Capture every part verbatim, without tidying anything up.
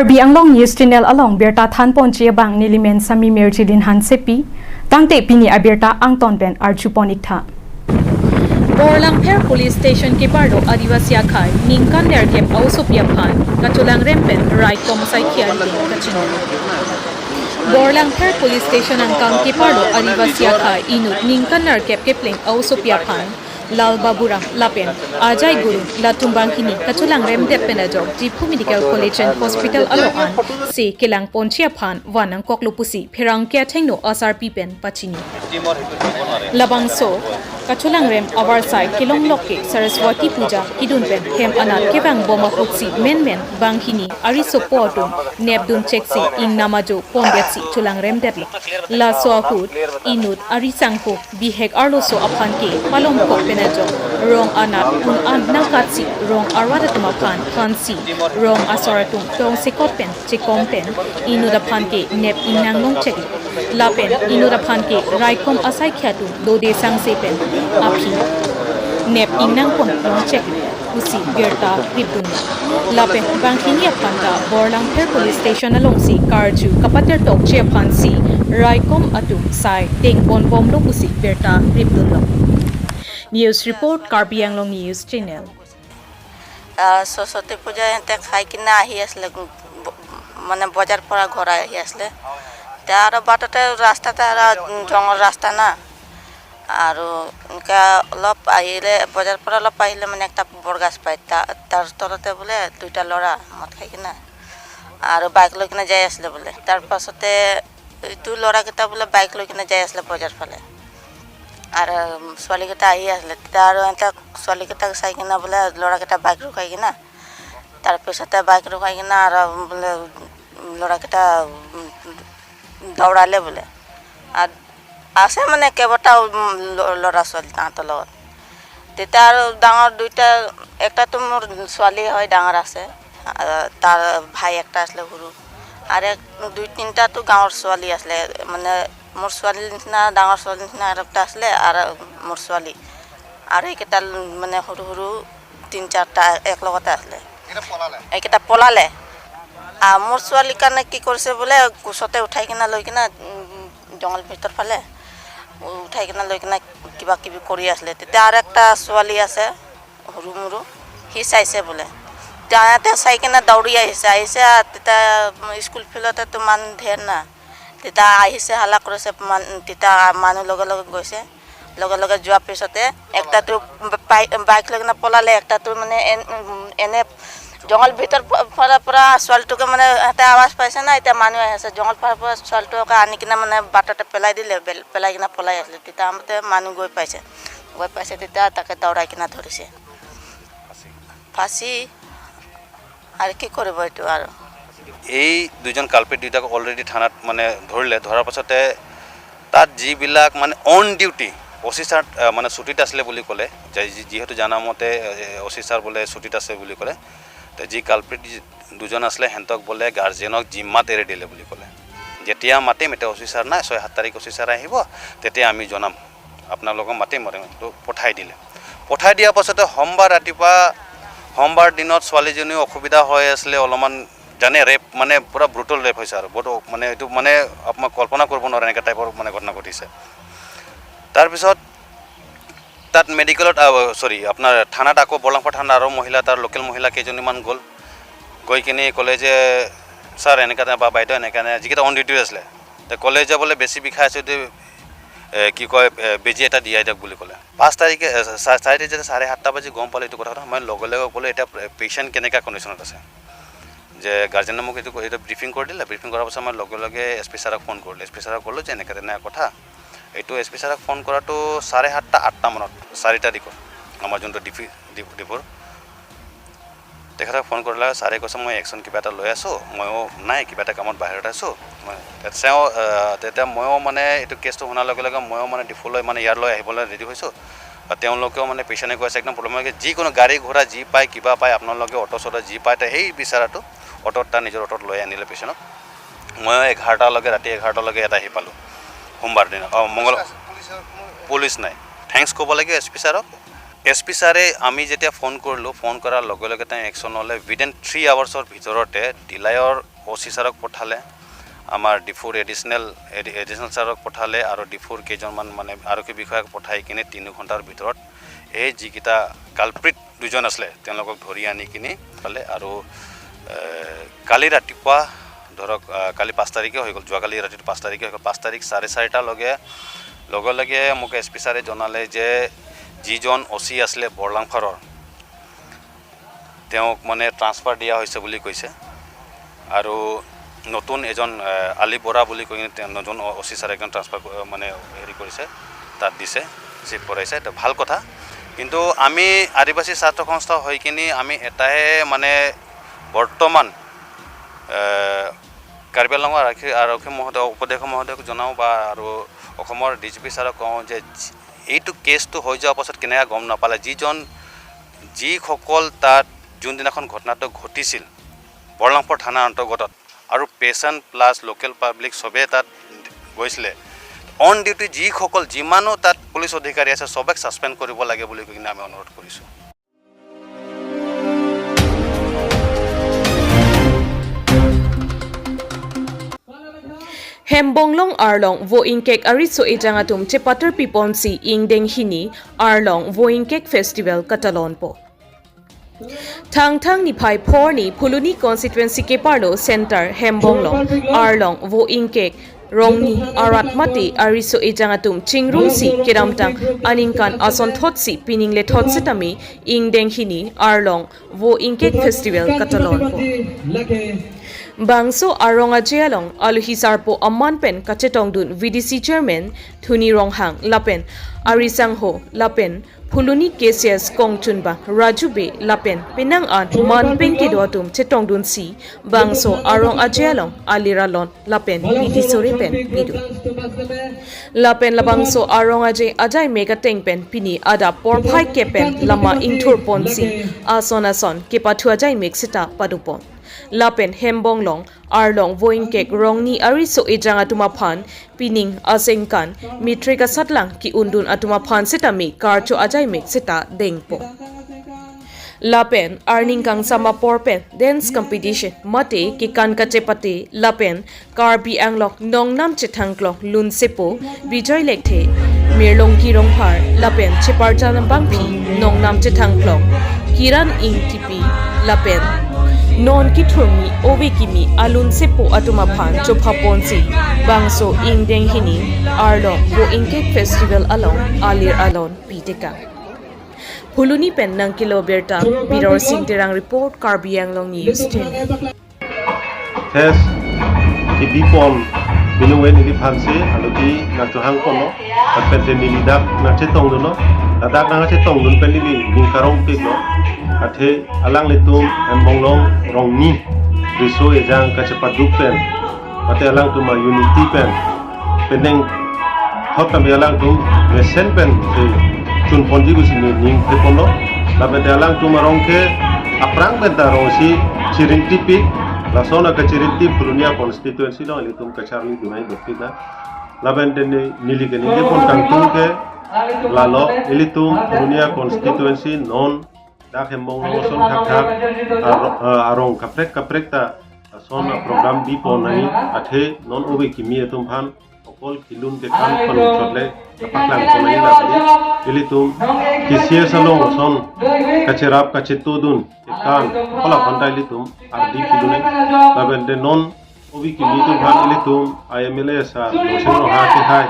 Karbi Anglong News Channel along birta thanponji abang nelimen Sami Mirjilin Hansepi, tangte pini abirta angton pen arjupon iktha. Borlangpher Police Station keparlo Adivasi akhei ningkan nerkep a-osopi aphan kacholangrem pen raikom asaikhei arideng kachini. Borlangpher Police Station angkang keparlo Adivasi akhei inut ningkan nerkep kepleng a-osopi aphan Lal Baburam lapen Ajay Gurung latum banghini kacholangremdet pen ajok Diphu Medical College and Hospital along an se kelangponji aphan van nangkoklo pusi pherangke athengno asarpi pen pachini. Labangso kacholangrem avarsai kelonglok ke Saraswati Puja kedun pen hem anat kevangbom ahutsi menmen banghini arisopo atum nepdun cheksi ingnam ajo pondetsi cholangremdetlo. Laso ahut inut arisangho bihek arloso aphan ke palomkok pen ajok rong anat un-an nangkatsi rong arat atum aphan thansi rong asor atum tongsekot pen chekom pen inut aphan ke nep ingnang longchek lapen inut aphan ke raikom asaikhei atum dode sangse pen aphi nep ingnangpon longchek pusi birta kripdun. Lapen banghini aphan ta Borlangpher Police Station alongsi karju kapatertokji aphansi raikom atum sai tengbonbomlo pusi birta kripdunlo. News report, Karbi Anglong News Channel. আহ, সৰস্বতী পূজা সিহঁতে খাই কিনে আহি আছিলে, উম, ব-, মানে বজাৰ পৰা ঘৰ আহি আছিলে। এতিয়া আৰু বাটতে ৰাস্তাতে আৰু জংঘল ৰাস্তা না, আৰু এনেকা অলপ আহিলে, বজাৰ পৰা অলপ আহিলে মানে একটা বৰগাছ পায়, তা-, তাৰ তলতে বোলে দুইটা ল'ৰা মদ খাই কিনে আৰু বাইক লৈ কিনে যাই আছিলে বোলে। তাৰ পাছতে এইটো ল'ৰাকেইটা বোলে বাইক লৈ কিনে যাই আছিলে বজাৰ ফালে, আৰু ছোৱালীকেইটা আহি আছিলে। তেতিয়া আৰু সিহঁতে ছোৱালীকেইটাক চাই কিনে বোলে ল'ৰাকেইটা বাইক ৰখাই কিনে, তাৰপিছতে বাইক ৰখাই কিনে আৰু বোলে ল'ৰাকেইটা, উম, দৌৰালে বোলে। আৰু আছে মানে কেইবাটাও, উম, ল-, ল'ৰা ছোৱালী তাহাঁতৰ লগত। তেতিয়া আৰু ডাঙৰ দুইটা, একটাতো মোৰ ছোৱালী হয়, ডাঙৰ আছে, আহ, তাৰ ভাই একটা আছিলে সৰু, আৰু এক দুই তিনিটাতো গাঁৱৰ ছোৱালী আছিলে, মানে মোৰ ছোৱালীৰ নিচিনা, ডাঙৰ ছোৱালীৰ নিচিনা আৰু একটা আছিলে, আৰু মোৰ ছোৱালী, আৰু এইকেইটা মানে সৰু সৰু তিন চাৰিটা এক লগতে আছিলে। এইকেইটা পলালে। আহ, মোৰ ছোৱালীৰ কাৰণে কি কৰিছে বোলে, কোচতে উঠাই কিনে লৈ কিনে, উম, জংঘল ভিতৰ ফালে উঠাই কিনে লৈ কিনে কিবা কিবি কৰি আছিলে। তেতিয়া আৰু একটা ছোৱালী আছে, সৰু মৰু, সি চাইছে বোলে। তেতিয়া সিহঁতে চাই কিনে দৌৰি আহিছে, আহিছে আৰু তেতিয়া স্কুল ফিল্ডতেতো মানুহ ধেৰ না। তেতিয়া আহিছে, হাল্লা কৰিছে, মান-, তেতিয়া মানুহ লগে লগে গৈছে। লগে লগে যোৱাৰ পিছতে একটাতো বাই-, বাইক লৈ কিনে পলালে, একটাতো মানে এন-, উম, এনে জংঘল ভিতৰ ফ-, ফালৰ পৰা ছোৱালীটোকে মানে সিহঁতে আৱাজ পাইছে না, এতিয়া মানুহ আহি আছে, জংঘল ফালৰ পৰা ছোৱালীটোকে আনি কিনে মানে বাটতে পেলাই দিলে, বেল-, পেলাই কিনে পলাই আছিলে। তেতিয়া আহোঁতে মানুহ গৈ পাইছে, গৈ পাইছে, তেতিয়া তাকে দৌৰাই কিনে ধৰিছে। ফাঁচি। আৰু কি কৰিব এইটো আৰু। এই দুজন কালপ্ৰিট দুইটাক অলৰেডি থানাত মানে ধৰিলে। ধৰাৰ পাছতে তাত যিবিলাক মানে অন ডিউটি অ' চি ছাৰ, আহ, মানে ছুটীত আছিলে বুলি ক'লে, যে যি- যিহেতু জানা মতে, এ, অ' চি ছাৰ বোলে ছুটীত আছে বুলি ক'লে। তে যি কালপ্ৰিট যি দুজন আছিলে, সিহঁতক বোলে গাৰ্জেনক জিম্মাত এৰি দিলে বুলি ক'লে। যেতিয়া মাতিম, এতিয়া অ' চি ছাৰ নাই, ছয় সাত তাৰিখ অ' চি ছাৰ আহিব, তেতিয়া আমি জনাম, আপোনালোকক মাতিম, মাতিম। তো পঠাই দিলে। পঠাই দিয়াৰ পাছতে সোমবাৰ ৰাতিপুৱা, সোমবাৰ দিনত ছোৱালীজনীও অসুবিধা হৈ আছিলে অলপমান, জানে, ৰেপ, মানে পূৰা ব্ৰুটেল ৰেপ হৈছে আৰু বহুত, মানে এইটো মানে আপোনাক কল্পনা কৰিব নোৱাৰে, এনেকুৱা টাইপৰ মানে ঘটনা ঘটিছে। তাৰপিছত তাত মেডিকেলত, আহ, চৰি, আপোনাৰ থানাত, আকৌ বৰলাংপৰ থানাত আৰু মহিলা, তাৰ লোকেল মহিলা কেইজনীমান গ'ল। গৈ কিনে ক'লে যে, "ছাৰ, এনেকা নাই, বা বাইদেউ, এনেকা নাই", যিকেইটা অন ডিউটি আছিলে, তে ক'লে যে বোলে বেছি বিষাই আছে যদি, এ, কি কয়, এ, বেজি এটা দিয়াই দিয়ক বুলি ক'লে। পাঁচ তাৰিখে, এ, চা- চাৰি তাৰিখে যেতিয়া চাৰে সাতটা বাজি গম পালোঁ এইটো কথা, মই লগে লগে ক'লোঁ, "এতিয়া পেচেণ্ট কেনেকা কণ্ডিশ্যনত আছে?" যে গাৰ্জেনে মোক এইটো ক- এইটো ব্ৰিফিং কৰি দিলে। ব্ৰিফিং কৰাৰ পাছত মই লগে লগে এছ পি ছাৰক ফোন কৰিলোঁ। এছ পি ছাৰক ক'লোঁ যে এনেকে তেনেকে কথা, এইটো এছ পি ছাৰক ফোন কৰাটো চাৰে সাতটা আঠটা মানত, চাৰিটা দিশত, আমাৰ যোনটো ডিফি- ডিফ- ডিফুৰ। তেখেতক ফোন কৰিলে, ছাৰে কৈছে, "মই একশ্যন কিবা এটা লৈ আছোঁ, ময়ো নাই, কিবা এটা কামত বাহিৰত আছোঁ।" মই তেওঁ, আহ, তেতিয়া ময়ো মানে এইটো কেছটো শুনাৰ লগে লগে ময়ো মানে ডিফুলৈ, মানে ইয়ালৈ আহিবলৈ ৰেডি হৈছোঁ। আৰু তেওঁলোকেও মানে পেচেণ্টে কৈছে একদম প্ৰব্লেম লাগে, যিকোনো গাড়ী ঘোঁৰা যি পায়, কিবা পায়, আপোনালোকে অটো চটো যি পায়, তে সেই বিচাৰাটো অটোত, তাৰ নিজৰ অটোত লৈ আনিলে পেচেণ্টক। ময়ো এঘাৰটালৈকে, ৰাতি এঘাৰটালৈকে ইয়াত আহি পালোঁ, সোমবাৰ দিনা, অ, মংগল। পুলিচ নাই। থেংকছ ক'ব লাগিব এছ পি ছাৰক। এছ পি ছাৰে, আমি যেতিয়া ফোন কৰিলোঁ, ফোন কৰাৰ লগে লগে তেওঁ একশ্যন ল'লে। উইদিন থ্ৰী আৱাৰ্ছৰ ভিতৰতে ডিলাইৰ অ' চি ছাৰক পঠালে, আমাৰ ডিফুৰ এডিচনেল, এডি-, এডিচনেল ছাৰক পঠালে আৰু ডিফুৰ কেইজনমান মানে আৰক্ষী বিষয়াক পঠাই কিনে তিনি ঘণ্টাৰ ভিতৰত এই যিকেইটা কালপ্ৰিট দুজন আছিলে তেওঁলোকক ধৰি আনি কিনি পালে। আৰু এ, কালি ৰাতিপুৱা ধৰক, আ, কালি পাঁচ তাৰিখে হৈ গ'ল, যোৱাকালি ৰাতিটো পাঁচ তাৰিখে হৈ গ'ল। পাঁচ তাৰিখ চাৰে চাৰিটা লগে লগে লগে মোক এছ পি ছাৰে জনালে যে যিজন অ' চি আছিলে বৰলাংফাৰৰ, তেওঁক মানে ট্ৰান্সফাৰ দিয়া হৈছে বুলি কৈছে। আৰু নতুন এজন, এ, আলি বৰা বুলি কৈ কিনে তেওঁ নতুন অ' চি ছাৰে একজন ট্ৰান্সফাৰ ক-, মানে হেৰি কৰিছে, তাত দিছে, চিফ্ট কৰাইছে, এইটো ভাল কথা। কিন্তু আমি আদিবাসী ছাত্ৰ সংস্থা হৈ কিনি আমি এটাই মানে বৰ্তমান, এ, কাৰ্বি আংলঙৰ আৰক্ষী, আৰক্ষী মহোদয়, উপদেষ্টা মহোদয়ক জনাওঁ বা আৰু অসমৰ ডি জি পি ছাৰক কওঁ যে এইটো কেছটো হৈ যোৱাৰ পাছত কেনেকৈ গম নাপালে, যিজন, যিসকল তাত যোনদিনাখন ঘটনাটো ঘটিছিল বৰলাংফৰ থানাৰ অন্তৰ্গত আৰু পেচেণ্ট প্লাছ লোকেল পাব্লিক সবে তাত গৈছিলে, অন ডিউটি যিসকল যিমানো তাত পুলিচ অধিকাৰী আছে সবক ছাছপেণ্ড কৰিব লাগে বুলি কৈ কিনে আমি অনুৰোধ কৰিছোঁ। Hembonglong arlong vo ingkek ariso ejang atum chepatar piponsi ingdeng hini arlong vo ingkek festival katalonpo. Thangthang niphai phor ni Phuloni constituency keparlo center Hembonglong arlong vo ingkek rongni arat mate ariso ejang atum chingrumsi kedamtang aningkan asonthotsi pining lethot setame ingdeng hini arlong vo ingkek festival katalonpo. Bangso arong aje along aluhi sarpo aman pen kachetongdun V D C chairman Thuni Ronghang lapen arisangho lapen Phuloni K C S kongchunbang Raju Bey lapen penang an man pen kedo atum chetongdunsi bangso arong aje along alir alon lapen piti sore pen pidun. Lapen labangso arong aje ajai mek ateng pen pini adap porphai kep pen lama ingthurponsi ason ason kepathu ajai mek seta padopon. Lapen Hembonglong arlong vo ingkek rongni ariso ejang atum aphan pining asengkan mitrik asatlang ki-undun atum aphan setame karcho ajai mek seta dengpo. Lapen arning kangsam apor pen dance competition mate kekan kachepate lapen Karbi Anglong nongnam chethangklong lunsepo Bijoy Lekthe, Mirlongki Rongphar lapen cheparjan bangphi nongnam chethangklong Kiran Ingtipi lapen non kithurmi ove kimi alunsepo atum aphan chophaponsi bangso ingdeng hini arlong vo ingkek festival along alir alon pitekang. Phuloni pen nangkelo birta Biror Sing Terang report, Karbi Anglong News Channel. Thes kibipon binong ven neliphansi aluti nangchohangponlo, lapen te neli dak nangchetongdunlo, ladak nangchetongdun pen neli ning karongpiklo. Athe alanglitum Hembonglong rongni riso ejang kachepaduk pen, mate alangtum a-unity pen penang thot kami alangtum mesen pen si chunponji pusi neli ning theponlo. Lapen te alangtum arong ke aphrang pen ta arong si chirintipi, lason akachirinti Phuloni a-constituency along ilitum kacharlidun ai dokpik na. Lapen te ne-, neli keningje pon kangtung ke lalo, ilitum Phuloni a-constituency non dak Hembonglong ason thakthak aro-, eh, arong kaprek kaprek ta ason a-program bipon nangji, athe non ove kimi atum aphan okol kelun kekan phan chotle paklang pon nangji, lapen ilitum K C S along ason kacherap kachetongdun kekan kola phan ta ilitum ardi kelun nangji. Lapen te non ove kimi atum aphan ilitum I M L A sir Dorsing Ronghang kehai,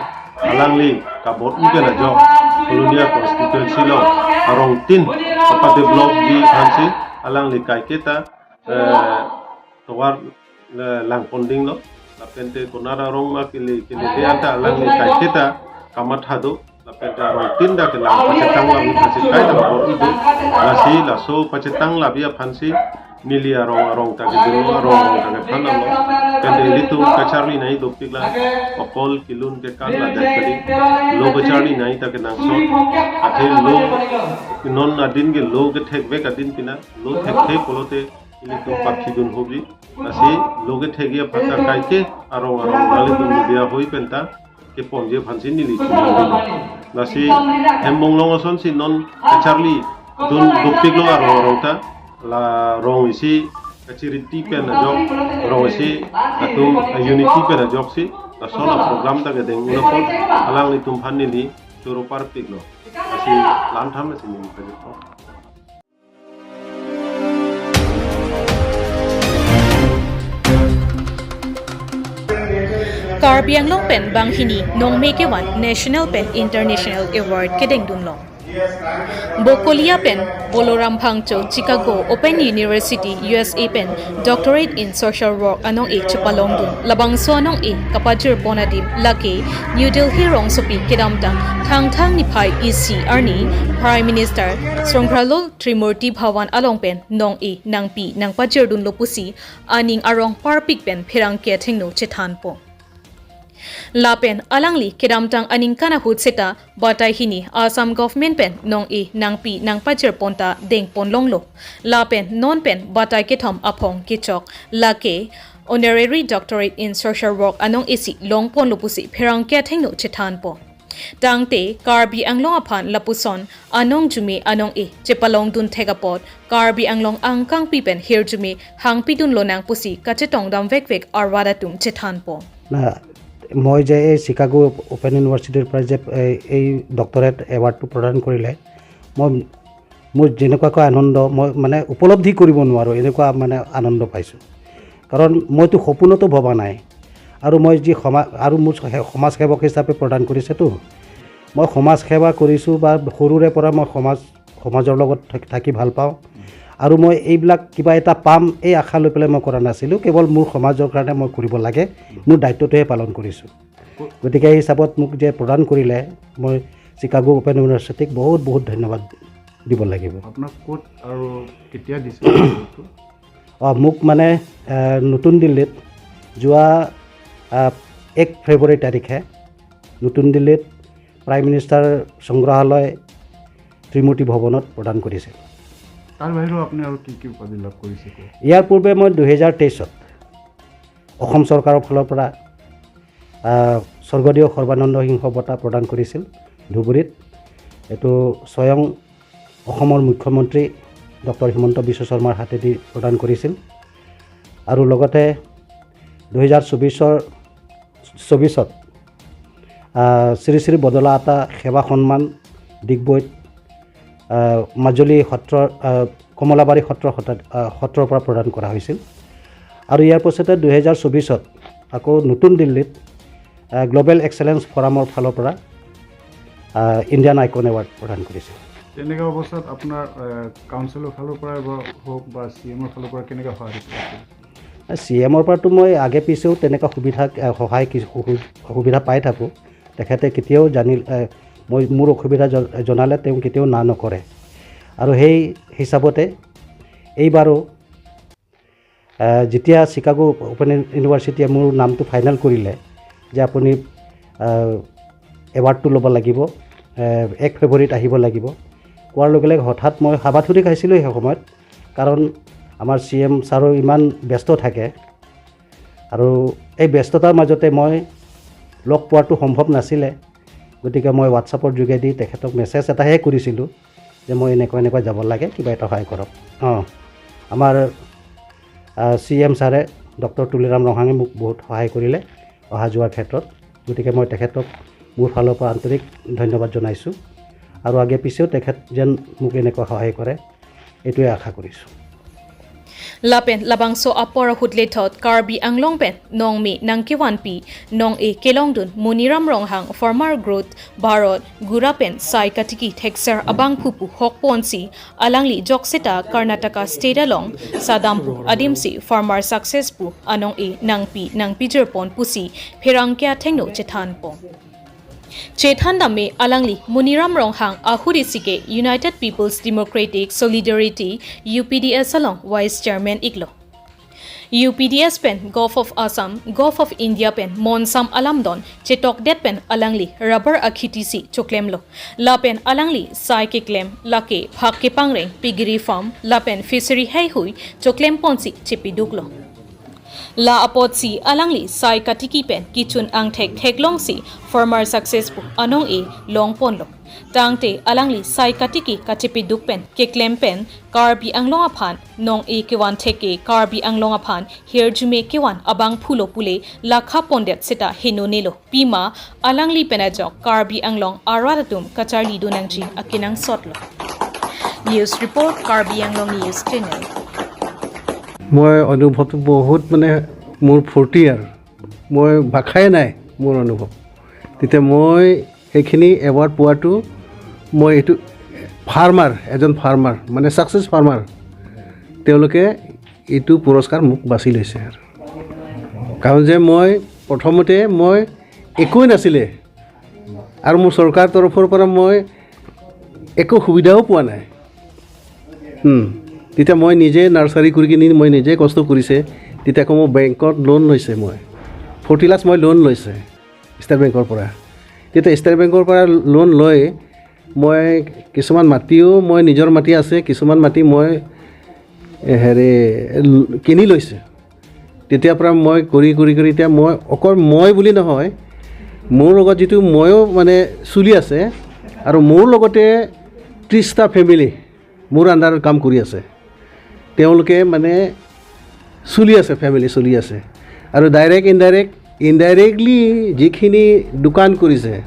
alangli kabor-i pen ajok Phuloni a-constituency along arong tin apa develop ji aphansi alangli kaiketa, eh, tovar, eh, langpon dinglo. Lapen te konat arong ma kele kele te anta alangli kaiketa kamatha do. Lapen te arong tin ta kelang pachetang labi aphansi kaita kabor-i do. Lasi laso pachetang labi aphansi neli arong arong ta kedun, arong arong ta kephan amo. Lapen te ilitum kacharli nangji dopik la okol kelun kekan ladak kali. Lo kacharli nangji ta kenangsot. Athe lo non adin ke lo kethekvek adin pina, lo thekthe pulote ilitum pakhidun hobi. Lasi lo kethekji aphan ta kaike arong arong nanglitum media hoi pen ta keponji aphansi neli chunang dun. Lasi Hembonglong asonsi non kacharlidun dopiklo arong arong ta, la rong isi kachiriti pen ajok, rong isi atum unity pen ajoksi lason a-program ta kedeng un apot alanglitum aphan neli choro parpiklo. Lasi la-an than si neli pajutpo. Karbi Anglong pen banghini nongme kevan national pen international award kedengdunlong. Bokolia pen Boloram Phangcho, Chicago Open University, U S A pen Doctorate in Social Work anong-e chepalongdun. Labangso anong-e kapajirpon adim lake New Delhi rongsopi kedamtang Thangthang niphai isi arni Prime Minister Songkhralul Trimurti Bhawan along pen nong-e nangpi nangpajirdunlo pusi aning arong parpik pen pherangke athengno chethanpo. Lapen alangli kedamtang aningkan ahut seta batai hini Assam government pen nong-e nangpi nangpajirpon ta dengponlonglo. Lapen non pen batai kethom aphong kechok lake Honorary Doctorate in Social Work anong-e si longponlo pusi pherangke athengno chethanpo. Tangte Karbi Anglong aphan lapuson anong jume anong-e chepalongdun thek apot Karbi Anglong angkangpi pen hirjume hangpidunlonang pusi kachetongdam vekvek arvat atum chethanpo. না, মই যে এই চিকাগো অপেন ইউনিভাৰ্চিটিৰ পৰা যে এই, এই ডক্টৰেট এৱাৰ্ডটো প্ৰদান কৰিলে, মই, মোৰ যেনেকুৱাকৈ আনন্দ, মই মানে উপলব্ধি কৰিব নোৱাৰোঁ, এনেকুৱা মানে আনন্দ পাইছোঁ। কাৰণ মইতো সপোনতো ভবা নাই। আৰু মই যি সমা-, আৰু মোৰ সে-, সমাজ সেৱক হিচাপে প্ৰদান কৰিছেতো, মই সমাজ সেৱা কৰিছোঁ বা সৰুৰে পৰা মই সমাজ, সমাজৰ লগত থাক-, থাকি ভাল পাওঁ। আৰু মই এইবিলাক কিবা এটা পাম, এই আশা লৈ পেলাই মই কৰা নাছিলোঁ। কেৱল মোৰ সমাজৰ কাৰণে মই কৰিব লাগে, মোৰ দায়িত্বটোহে পালন কৰিছোঁ। গতিকে এই হিচাপত মোক যে প্ৰদান কৰিলে, মই চিকাগো অপেন ইউনিভাৰ্চিটিক বহুত বহুত ধন্যবাদ দিব লাগিব। আপোনাক ক'ত আৰু কেতিয়া দিছে? অ, মোক মানে, এ, নতুন দিল্লীত যোৱা, আ, এক ফেব্ৰুৱাৰী তাৰিখে নতুন দিল্লীত প্ৰাইম মিনিষ্টাৰ সংগ্ৰহালয় ত্ৰিমূৰ্তি ভৱনত প্ৰদান কৰিছিল। তাৰ বাহিৰেও আপুনি আৰু কি কি উপাধি লাভ কৰিছে, কওক? ইয়াৰ পূৰ্বে মই দুহেজাৰ তেইছত অসম চৰকাৰৰ ফালৰ পৰা, আহ, স্বৰ্গদেউ সৰ্বানন্দ সিংহ বঁটা প্ৰদান কৰিছিল ধুবুৰীত। এইটো স্বয়ং অসমৰ মুখ্যমন্ত্ৰী ডক্টৰ হিমন্ত বিশ্ব শৰ্মাৰ হাতেদি প্ৰদান কৰিছিল। আৰু লগতে দুহেজাৰ চৌবিছৰ, চৌবিছত, আহ, শ্ৰী শ্ৰী বদলা আতা সেৱা সন্মান ডিগবৈত, আহ, মাজুলী সত্ৰৰ, আহ, কমলাবাৰী সত্ৰ, সত্ৰ, আহ, সত্ৰৰ পৰা প্ৰদান কৰা হৈছিল। আৰু ইয়াৰ পাছতে দুহেজাৰ চৌবিছত আকৌ নতুন দিল্লীত, আহ, গ্ল'বেল এক্সেলেঞ্চ ফৰামৰ ফালৰ পৰা, আহ, ইণ্ডিয়ান আইকন এৱাৰ্ড প্ৰদান কৰিছিল। তেনেকুৱা অৱস্থাত আপোনাৰ, আহ, কাউন্সিলৰ ফালৰ পৰা বা হওক বা চি এমৰ ফালৰ পৰা কেনেকুৱা সহায় কৰিছে? চি এমৰ পৰাতো মই আগে পিছেও তেনেকুৱা সুবিধা, আহ, সহায় কি-, সু-, সুবিধা পাই থাকোঁ। তেখেতে কেতিয়াও জানিল, আহ, মই মোৰ অসুবিধা জ-, জনালে তেওঁ কেতিয়াও না নকৰে। আৰু সেই হিচাপতে এইবাৰো, আহ, যেতিয়া চিকাগো অপেন ইউনিভাৰ্চিটিয়ে মোৰ নামটো ফাইনেল কৰিলে যে আপুনি, আহ, এৱাৰ্ডটো ল'ব লাগিব, আহ, এক ফেব্ৰুৱাৰীত আহিব লাগিব, কোৱাৰ লগে লগে হঠাৎ মই হাবাথুৰি খাইছিলোঁ সেই সময়ত, কাৰণ আমাৰ চি এম ছাৰো ইমান ব্যস্ত থাকে। আৰু এই ব্যস্ততাৰ মাজতে মই লগ পোৱাটো সম্ভৱ নাছিলে, গতিকে মই WhatsApp-ৰ যোগেদি তেখেতক মেছেজ এটাহে কৰিছিলোঁ যে মই এনেকুৱা এনেকুৱা যাব লাগে, কিবা এটা সহায় কৰক। অ, আমাৰ, আ, চি এম ছাৰে, ডক্টৰ তুলিৰাম ৰংহাঙে মোক বহুত সহায় কৰিলে অহা যোৱাৰ ক্ষেত্ৰত, গতিকে মই তেখেতক মোৰ ফালৰ পৰা আন্তৰিক ধন্যবাদ জনাইছোঁ। আৰু আগে পিছেও তেখেত যেন মোক এনেকুৱা সহায় কৰে, এইটোৱে আশা কৰিছোঁ। Lapen labangso apor ahut lethot Karbi Anglong pen nongme nangkevanpi nong-e kelongdun Moniram Ronghang former Growth Bharat gura pen sai katiki thekser abangphu pu hokponsi alangli jokseta Karnataka state along sadampu adimsi farmer success pu anong-e nangpi nangpijirpon pusi pherangke athengno chethanpon. Chethan dame alangli Moniram Ronghang ahut isi ke United People's Democratic Solidarity, U P D S along Vice Chairman iklo. U P D S pen Govt. of Assam, Govt. of India pen monsam alamdon chetokdet pen alangli rubber akhiti si choklemlo. Lapen alangli sai keklem lake phak kepangreng piggery farm lapen fishery heihui choklemponsi chepiduklo. La apotsi alangli sai katiki pen kechun angthek theklongsi farmer success pu anong-e longponlo. Tangte alangli sai katiki kachepeduk pen keklem pen Karbi Anglong aphan nong-e kevan thek-e Karbi Anglong aphan hirjume kevan abangphulo pule lakha pondet seta henonelo. Pima alangli pen ajok Karbi Anglong arat atum kacharli do nangji akenangsotlo. News report, Karbi Anglong News Channel. মই অনুভৱটো বহুত মানে মোৰ ফূৰ্তি আৰু মই ভাষাই নাই মোৰ অনুভৱ। তেতিয়া মই সেইখিনি এৱাৰ্ড পোৱাটো মই এইটো ফাৰ্মাৰ, এজন ফাৰ্মাৰ মানে ছাকচেছ ফাৰ্মাৰ, তেওঁলোকে এইটো পুৰস্কাৰ মোক বাছি লৈছে আৰু। কাৰণ যে মই প্ৰথমতে মই একোৱেই নাছিলে আৰু মোৰ চৰকাৰ তৰফৰ পৰা মই একো সুবিধাও পোৱা নাই। উম, তেতিয়া মই নিজে নাৰ্চাৰী কৰি কিনি মই নিজে কষ্ট কৰিছে। তেতিয়া আকৌ মই বেংকত লোন লৈছে, মই ফৰ্টি লাখ মই লোন লৈছে ষ্টেট বেংকৰ পৰা। তেতিয়া ষ্টেট বেংকৰ পৰা লোন লৈ মই কিছুমান মাটিও মই নিজৰ মাটি আছে, কিছুমান মাটি মই এ, হেৰি ল- কিনি লৈছে। তেতিয়াৰ পৰা মই কৰি কৰি কৰি এতিয়া মই অকল মই বুলি নহয়, মোৰ লগত যিটো ময়ো মানে চলি আছে আৰু মোৰ লগতে ত্ৰিছটা ফেমিলি মোৰ আণ্ডাৰত কাম কৰি আছে। তেওঁলোকে মানে চলি আছে, ফেমিলি চলি আছে। আৰু ডাইৰেক্ট ইনডাইৰেক্ট ইনডাইৰেক্টলি যিখিনি দোকান কৰিছে,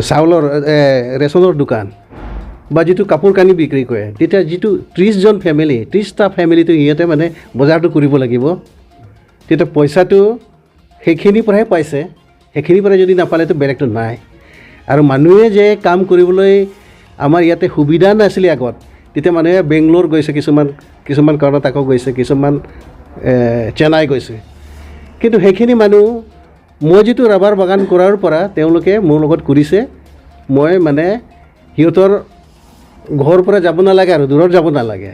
চাউলৰ এ, ৰেচনৰ দোকান বা যিটো কাপোৰ কানি বিক্ৰী কৰে, তেতিয়া যিটো ত্ৰিছজন ফেমিলি, ত্ৰিছটা ফেমিলিটো সিহঁতে মানে বজাৰটো কৰিব লাগিব। তেতিয়া পইচাটো সেইখিনিৰ পৰাহে পাইছে। সেইখিনিৰ পৰা যদি নাপালেতো বেলেগটো নাই। আৰু মানুহে যে কাম কৰিবলৈ আমাৰ ইয়াতে সুবিধা নাছিলে আগত, তেতিয়া মানুহে বেংগলোৰ গৈছে, কিছুমান কিছুমান কৰ্ণাটকো গৈছে, কিছুমান এ, চেন্নাই গৈছে। কিন্তু সেইখিনি মানুহ মই যিটো ৰাবাৰ বাগান কৰাৰ পৰা তেওঁলোকে মোৰ লগত কৰিছে, মই মানে সিহঁতৰ ঘৰৰ পৰা যাব নালাগে আৰু দূৰত যাব নালাগে।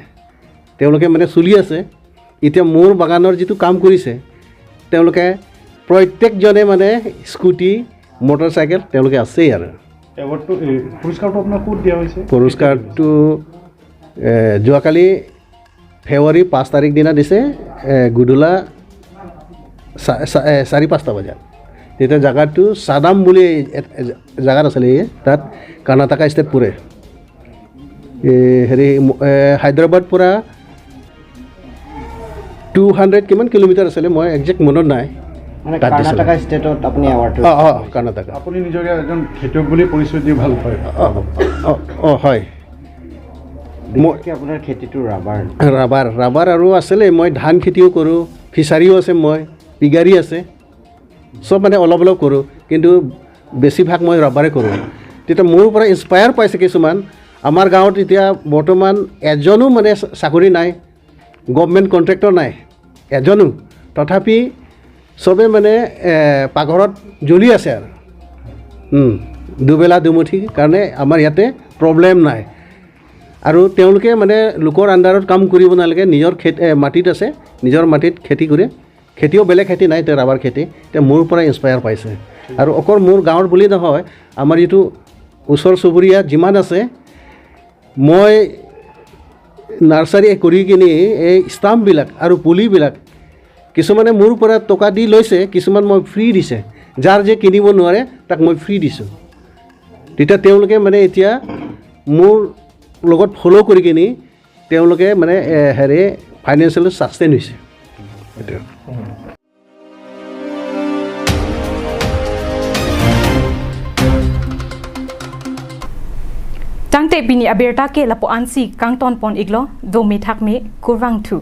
তেওঁলোকে মানে চলি আছে। এতিয়া মোৰ বাগানৰ যিটো কাম কৰিছে, তেওঁলোকে প্ৰত্যেকজনে মানে স্কুটি, মটৰচাইকেল তেওঁলোকে আছেই আৰু। এৱাৰ্ডটো এই পুৰস্কাৰটো আপোনাক ক'ত দিয়া হৈছে? পুৰস্কাৰটো এ, যোৱাকালি ফেব্ৰুৱাৰী পাঁচ তাৰিখ দিনা দিছে, এ, গধূলা চা- চা- এ, চাৰি পাঁচটা বজাত। তেতিয়া জেগাটো চাদাম বুলি এ- এ- জেগাত আছিলে, এই তাত কৰ্ণাটকা ষ্টেট পৰে। এই হেৰি ম- এ, হায়দৰাবাদ পৰা টু হাণ্ড্ৰেড কিমান কিলোমিটাৰ আছিলে, মই একজেক্ট মনত নাই। মানে তাত দিছিলে। কৰ্ণাটকা ষ্টেটত আপুনি এৱাৰ্ডটো অ' অ' কৰ্ণাটকা। আপুনি নিজকে এজন খেতিয়ক বুলি পৰিচয় দি ভাল পায়। অ' অ' অ' হয়। মই বিশেষকৈ আপোনাৰ খেতিটো ৰাবাৰ। ৰাবাৰ ৰাবাৰ আৰু আছিলে, মই ধান খেতিও কৰোঁ, ফিচাৰীও আছে, মই পিগাৰী আছে, চব মানে অলপ অলপ কৰোঁ, কিন্তু বেছিভাগ মই ৰাবাৰে কৰোঁ। তেতিয়া মোৰ পৰা ইনস্পায়াৰ পাইছে কিছুমান। আমাৰ গাঁৱত এতিয়া বৰ্তমান এজনো মানে চাকৰি নাই, গভৰ্ণমেণ্ট কণ্ট্ৰেক্টৰ নাই এজনো, তথাপি চবে মানে এ, পাকঘৰত জ্বলি আছে আৰু। উম, দুবেলা দুমুঠি কাৰণে আমাৰ ইয়াতে প্ৰব্লেম নাই। আৰু তেওঁলোকে মানে লোকৰ আণ্ডাৰত কাম কৰিব নালাগে, নিজৰ খেত এ, মাটিত আছে, নিজৰ মাটিত খেতি কৰে। খেতিও বেলেগ খেতি নাই, এতিয়া ৰাবাৰ খেতি। এতিয়া মোৰ পৰা ইনস্পায়াৰ পাইছে। আৰু অকল মোৰ গাঁৱৰ বুলি নহয়, আমাৰ যিটো ওচৰ চুবুৰীয়া যিমান আছে, মই নাৰ্চাৰী কৰি কিনি এই ষ্টাম্পবিলাক আৰু পুলিবিলাক কিছুমানে মোৰ পৰা টকা দি লৈছে, কিছুমান মই ফ্ৰী দিছে। যাৰ যে কিনিব নোৱাৰে তাক মই ফ্ৰী দিছোঁ। তেতিয়া তেওঁলোকে মানে এতিয়া মোৰ লগত ফ'ল' কৰি কিনি তেওঁলোকে মানে এ, হেৰি ফাইনেন্সিয়েলি ছাষ্টেইন হৈছে। এইটো। Tangte pini abirta ke lapu-ansi kangtonpon-iklo, dome thakme, kurvangthu.